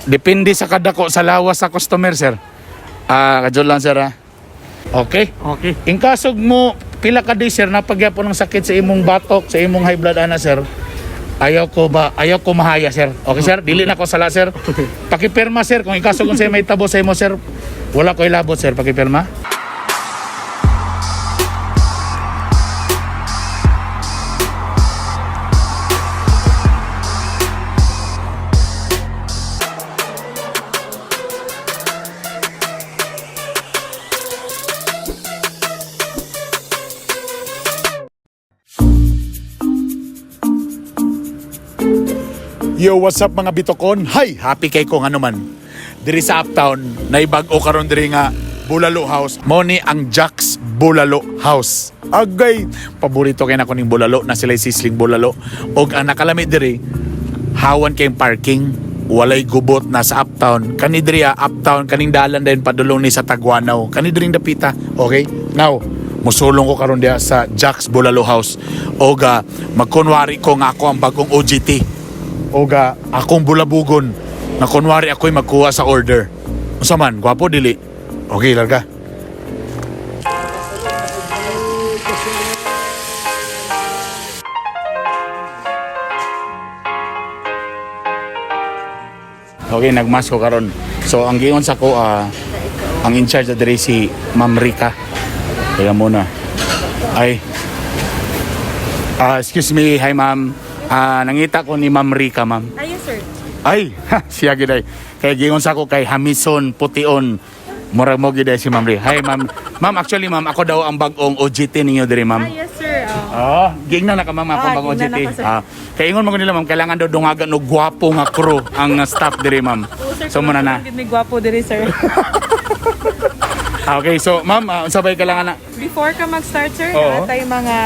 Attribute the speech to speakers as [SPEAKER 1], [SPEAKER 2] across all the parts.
[SPEAKER 1] Depende sa kadako sa lawas sa customer, sir. Kajol lang, sir, ah. Okay.
[SPEAKER 2] Okay.
[SPEAKER 1] In kasog mo, pila ka day, sir, napagyapon ng sakit sa imong batok, sa imong high blood, ana, sir. Ayaw ko ba, ayaw ko mahaya, sir. Okay, sir? Dili na ko sala, sir. Pakipirma, sir. Kung ikasog kung sa'yo may tabo sa imo, sir, wala ko ilabot, sir. Pakipirma. Yo, what's up mga bitokon? Hi, happy kay ko nga naman. Diri sa Uptown, naibag-o karon diri nga Bulalo House. Mo ni ang Jack's Bulalo House. Agay, paborito kay nako ning bulalo na sila sisling bulalo. Og ang nakalami diri, hawan kay parking, walay gubot na sa Uptown. Kani diri ah, Uptown kaning dalan din padulong ni sa Taguanaw. Kani diri dapita. Okay? Now, musulong ko karon diha sa Jack's Bulalo House. Og magkunwari ko nga ako ang bagong OGT oga akong bulabugon na kunwari ako'y magkuha sa order. Unsa man, gwapo dili. Okay, larga. Okay, nagmask ko karon. So ang giingon sa ko ang in charge na diri si Ma'am Rica. Kaya muna. Ay. Excuse me, hi ma'am. Nangita ko ni Ma'am Rica, ma'am.
[SPEAKER 3] Ayun, sir.
[SPEAKER 1] Ay, ha, siya gid ay. Kay giingon sa ako kay Hamison Pution. Murag mo gid ay si Ma'am Rica. Hi ma'am. Ma'am, actually ma'am, ako daw ang bag-ong OGT ninyo diri, ma'am.
[SPEAKER 3] Ah, yes, sir. Oh.
[SPEAKER 1] Ah, giingnan na ka ma'am akong bagong
[SPEAKER 3] Giingnan
[SPEAKER 1] OGT.
[SPEAKER 3] na ako, sir.
[SPEAKER 1] Kay ingon man ko nila ma'am, kailangan daw dungagan og gwapo nga crew ang staff diri, ma'am.
[SPEAKER 3] Oh, sir,
[SPEAKER 1] So muna na.
[SPEAKER 3] Gid may gwapo diri, sir.
[SPEAKER 1] Okay, so ma'am, unsa bay kailangan na?
[SPEAKER 3] Before ka mag-start, sir,
[SPEAKER 1] Oo.
[SPEAKER 3] naa tay mga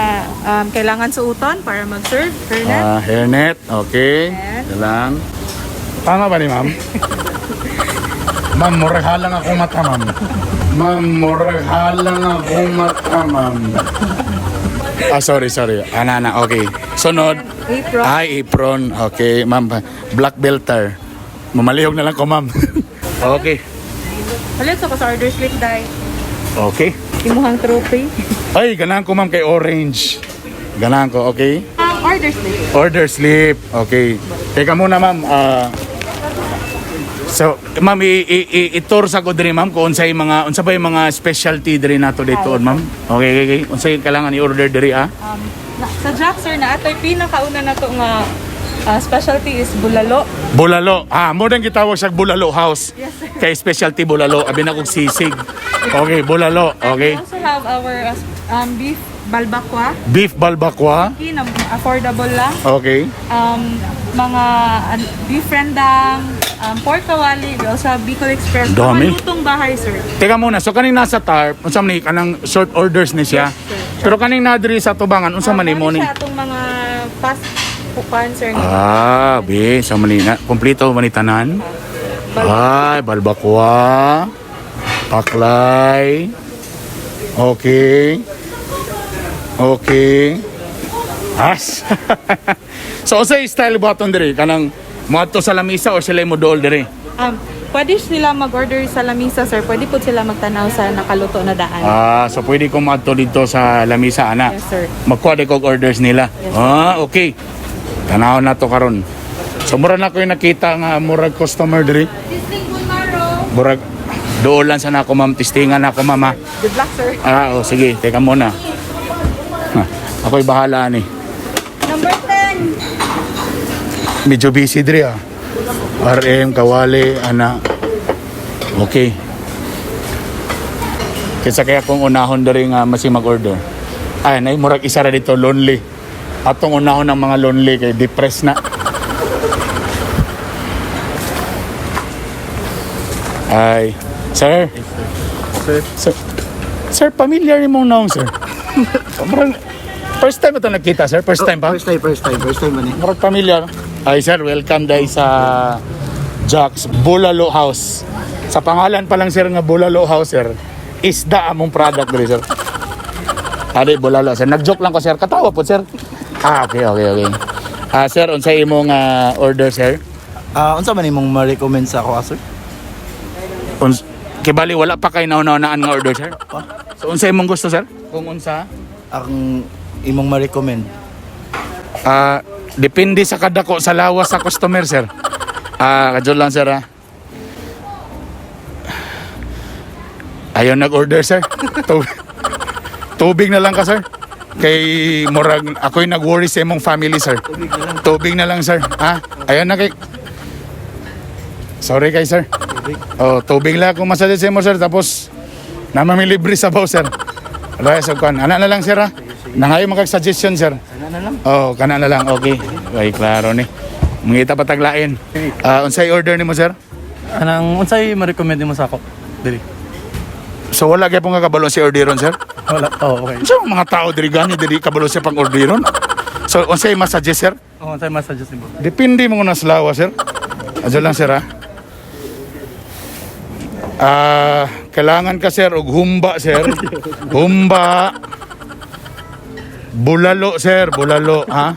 [SPEAKER 3] kailangan suoton para mag-serve. Hairnet.
[SPEAKER 1] Hairnet, okay.
[SPEAKER 3] Ayan.
[SPEAKER 1] Ito lang. Tama ba ni ma'am? Ma'am, murag halang ako mata, ma'am. Ma'am, murag halang ako mata, ma'am. Sorry, sorry. Ana, ana, okay. Sunod.
[SPEAKER 3] Apron.
[SPEAKER 1] Ay, apron. Okay, ma'am. Black belter. Mamalihog na lang ko, ma'am. Okay.
[SPEAKER 3] Halit sa ko sa order slip, dai.
[SPEAKER 1] Okay.
[SPEAKER 3] Imuhang trophy.
[SPEAKER 1] Ay, ganahan ko, ma'am, kay orange. Ganahan ko, okay?
[SPEAKER 3] Order slip.
[SPEAKER 1] Order slip. Okay. Teka muna, ma'am. So, ma'am, i-tour sa ko diri, ma'am, kung unsay mga unsa ba yung mga specialty diri nato dito, ma'am. Okay. Unsay kailangan i-order diri ah?
[SPEAKER 3] Sa Jack, sir, na atay pinakauna na to nga specialty is bulalo.
[SPEAKER 1] Bulalo. Mo din gitawag siya Bulalo House.
[SPEAKER 3] Yes, sir.
[SPEAKER 1] Kay specialty bulalo, abi na kog sisig. Okay, bulalo. Okay.
[SPEAKER 3] We also have our beef balbakwa.
[SPEAKER 1] Beef balbakwa.
[SPEAKER 3] Okay, na affordable lang.
[SPEAKER 1] Okay.
[SPEAKER 3] Mga beef rendang, pork kawali, we also have Bicol Express.
[SPEAKER 1] Dami.
[SPEAKER 3] Mga lutong bahay, sir.
[SPEAKER 1] Teka muna, so kaning nasa tarp, unsa man ni kanang short orders ni siya.
[SPEAKER 3] Yes, sir.
[SPEAKER 1] Pero kaning nadiri sa tubangan, unsa man ni mo ni?
[SPEAKER 3] Siya atong mga fast pupan, sir.
[SPEAKER 1] Be, sa Manila. Kompleto man ni tanan. Ay, balbakwa. Paklay. Okay. Okay. As. So unsay style button diri kanang moadto sa lamisa or sila mo dool diri?
[SPEAKER 3] Pwede sila mag-order sa lamisa, sir. Pwede po sila magtanaw sa nakaluto na daan.
[SPEAKER 1] So pwede ko moadto dito sa lamisa ana.
[SPEAKER 3] Yes, sir.
[SPEAKER 1] Magkuha di kog orders nila.
[SPEAKER 3] Yes, sir.
[SPEAKER 1] Okay. Tanaw na to karon. So mura na ko yung nakita nga murag customer diri. Murag dool lang sana ako ma'am, testingan ako ma'am. Ah.
[SPEAKER 3] Good luck, sir.
[SPEAKER 1] Oh, sige, teka muna. Ha, ako'y bahala ni.
[SPEAKER 3] Number 10.
[SPEAKER 1] Medyo busy diri ah. RM, Kawali, ana. Okay. Kaysa kaya kung unahon diri nga masi mag-order. Ay, nay murag isa ra dito lonely. Atong unahon ng mga lonely kay depressed na. Ay, sir.
[SPEAKER 2] Sir.
[SPEAKER 1] Sir, sir, familiar ni mong naong, sir. Murag, first time ba ito nagkita, sir? First time ba?
[SPEAKER 2] First time, first time, first time man eh.
[SPEAKER 1] Murag familiar. Ay sir, welcome dahil sa Jack's Bulalo House. Sa pangalan pa lang sir nga Bulalo House sir, isda among product diri sir. Adi bulalo sir. Nag-joke lang ko sir. Katawa po sir. Okay. Sir, unsay imong order sir?
[SPEAKER 2] Ah, unsa man imong ma-recommend sa ako, ah, sir?
[SPEAKER 1] Kibali wala pa kay nauna-unaan nga order, sir. So unsa imong gusto, sir? Kung unsa?
[SPEAKER 2] Ang imong ma-recommend.
[SPEAKER 1] Ah, depende sa kadako sa lawas sa customer, sir. Ah, kadyo lang, sir, ah. Ayaw nag-order, sir. Tubig na lang ka, sir. Kay murag ako'y nag-worry sa imong family, sir.
[SPEAKER 2] Tubig na lang.
[SPEAKER 1] Tubig na lang, sir. Ha? Ayaw na kay. Sorry kay sir.
[SPEAKER 2] Tubig.
[SPEAKER 1] Oh, tubig lang kung masaya sa imo, sir. Tapos, namami libre sabaw, sir. Wala sa kwan. Ana na lang, sir, ha? Nangayo makag-suggestion, sir.
[SPEAKER 2] Ana na lang.
[SPEAKER 1] Oh, kana na lang. Okay. Ay, klaro ni. Mangita pataglain. Ah, unsay order nimo, sir?
[SPEAKER 4] Anang unsay ma-recommend nimo sa ako? Dili.
[SPEAKER 1] So wala gyud pong kabalo si orderon, sir.
[SPEAKER 4] Wala. Oh, okay.
[SPEAKER 1] Unsa ang mga tao diri gani diri kabalo siya pang orderon? So unsay ma-suggest, sir?
[SPEAKER 4] Oh, unsay ma-suggest nimo?
[SPEAKER 1] Depende mo na sa lawa, sir. Adyo lang, sir, ha? Ah, kailangan ka, sir, og humba, sir. Humba. Bulalo, sir, bulalo, ha?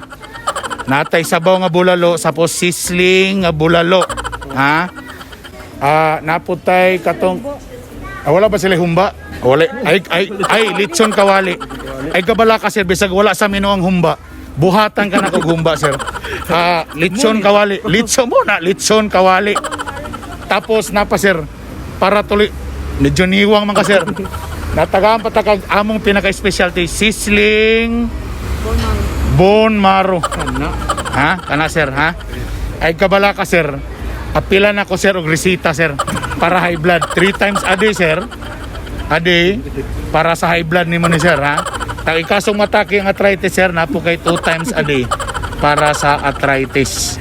[SPEAKER 1] Natay sabaw nga bulalo, sapos sisling nga bulalo, ha? Ah, naputay katong. Ah, wala ba sila humba? Wala. Ay, ay, ay, litson kawali. Ay, kabala ka, sir. Bisag wala sa mino ang humba. Buhatan ka na kog humba, sir. Ah, litson kawali. Litson mo na, litson kawali. Tapos, napa, sir, para tuloy, medyo niwang man ka, sir. Natagaan pa takag among pinaka-specialty, sisling bone marrow. Ha? Kana, sir, ha? Ay, kabala ka, sir. Apila na ko, sir, og resita, sir. Para high blood. Three times a day, sir. A day. Para sa high blood nimo ni sir, ha? Tag ikasong mataki ang arthritis, sir, napo kay two times a day para sa arthritis.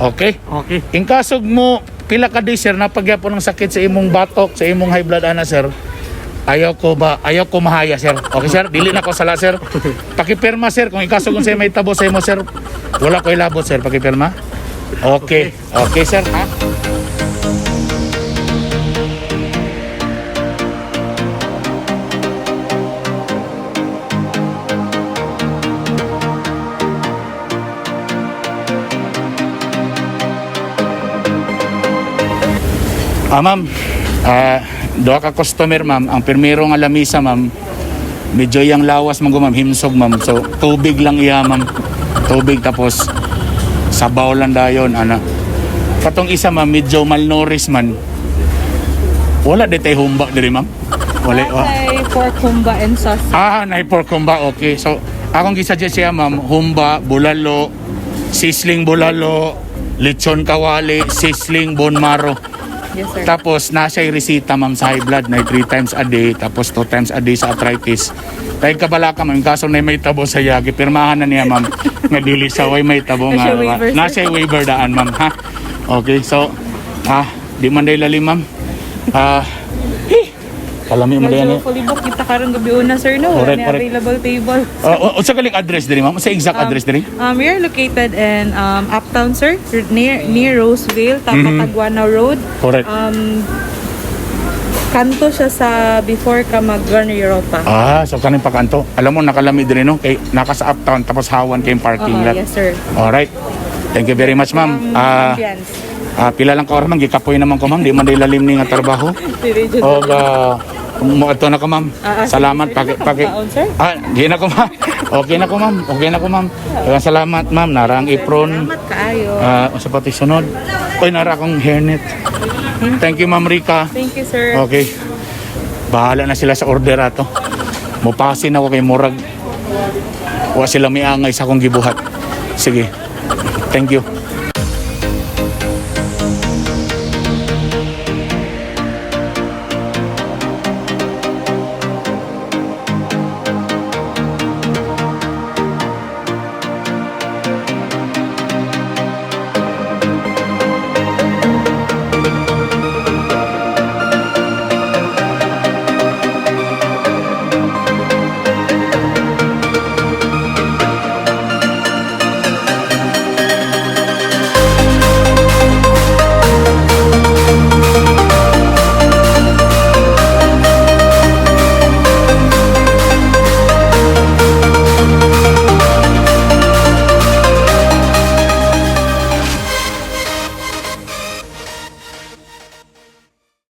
[SPEAKER 1] Okay?
[SPEAKER 4] Okay.
[SPEAKER 1] In kasog mo, pila ka day, sir, napagyapon ng sakit sa imong batok, sa imong high blood, ana, sir. Ayaw ko ba, ayaw ko mahaya, sir. Okay, sir? Dili na ko sala, sir. Pakipirma, sir. Kung ikasog kung sa'yo may tabo sa imo, sir. Wala ko ilabot, sir. Pakipirma. Okay. Okay, sir. Ha? Ah, ma'am. Ah, duha ka customer, ma'am. Ang pirmero nga lamisa, ma'am. Medyo yung lawas mong ma'am, himsog, ma'am. So, tubig lang iya, ma'am. Tubig tapos sabaw lang dayon, ana. Katong isa, ma'am, medyo malnourished man. Wala di tay humba diri, ma'am. Wala. Wa.
[SPEAKER 3] Okay, pork humba and sauce.
[SPEAKER 1] Ah, nay pork humba, okay. So, akong gisuggest siya, ma'am, humba, bulalo, sisling bulalo, lechon kawali, sisling bone marrow.
[SPEAKER 3] Yes, sir.
[SPEAKER 1] Tapos nasa yung resita, ma'am, sa high blood na 3 times a day tapos 2 times a day sa arthritis. Dahil kabala ka, ma'am, kaso na may tabo sa iya, gipirmahan na niya, ma'am, nga dili sa way may tabo nga.
[SPEAKER 3] Nasa waiver, sir.
[SPEAKER 1] Nasa waiver daan, ma'am, ha? Okay, so ah, di man dahil lalim, ma'am. Ah, eh, kalami mo
[SPEAKER 3] Medyo
[SPEAKER 1] dahil.
[SPEAKER 3] fully booked kita karon gabi una, sir, no? Wala
[SPEAKER 1] Correct,
[SPEAKER 3] na
[SPEAKER 1] correct.
[SPEAKER 3] available table.
[SPEAKER 1] Uh, unsa galing address diri, ma'am? Unsa exact address diri?
[SPEAKER 3] We are located in Uptown, sir, near Roseville, Tapataguana Road.
[SPEAKER 1] Correct.
[SPEAKER 3] Kanto siya sa before ka mag-Garner Europa.
[SPEAKER 1] Ah, so kaning pakanto. Alam mo nakalami diri no kay naka sa uptown tapos hawan kay parking
[SPEAKER 3] Oo,
[SPEAKER 1] lot.
[SPEAKER 3] yes, sir.
[SPEAKER 1] Alright. Thank you very much, ma'am. Ah,
[SPEAKER 3] Ambience.
[SPEAKER 1] Ah, pila lang ka oras, ma'am, gikapoy naman ko, ma'am. Di man lalim ni nga trabaho.
[SPEAKER 3] Dili jud.
[SPEAKER 1] O mo ato na ko, ma'am.
[SPEAKER 3] Ah, ah,
[SPEAKER 1] Salamat
[SPEAKER 3] sige,
[SPEAKER 1] paki
[SPEAKER 3] sir.
[SPEAKER 1] paki.
[SPEAKER 3] Kaon, sir?
[SPEAKER 1] Ah, di na ko, ma'am. Okay na ko, ma'am. Okay na ko, ma'am. Daghang salamat, ma'am. Nara ang apron.
[SPEAKER 3] Salamat kaayo.
[SPEAKER 1] Ah, unsa pa to'y sunod? Oy, nara akong hairnet. Thank you, Ma'am Rica.
[SPEAKER 3] Thank you, sir.
[SPEAKER 1] Okay. Bahala na sila sa order ato. Mupasin ako kay murag. Wa sila miangay sa akong gibuhat. Sige. Thank you.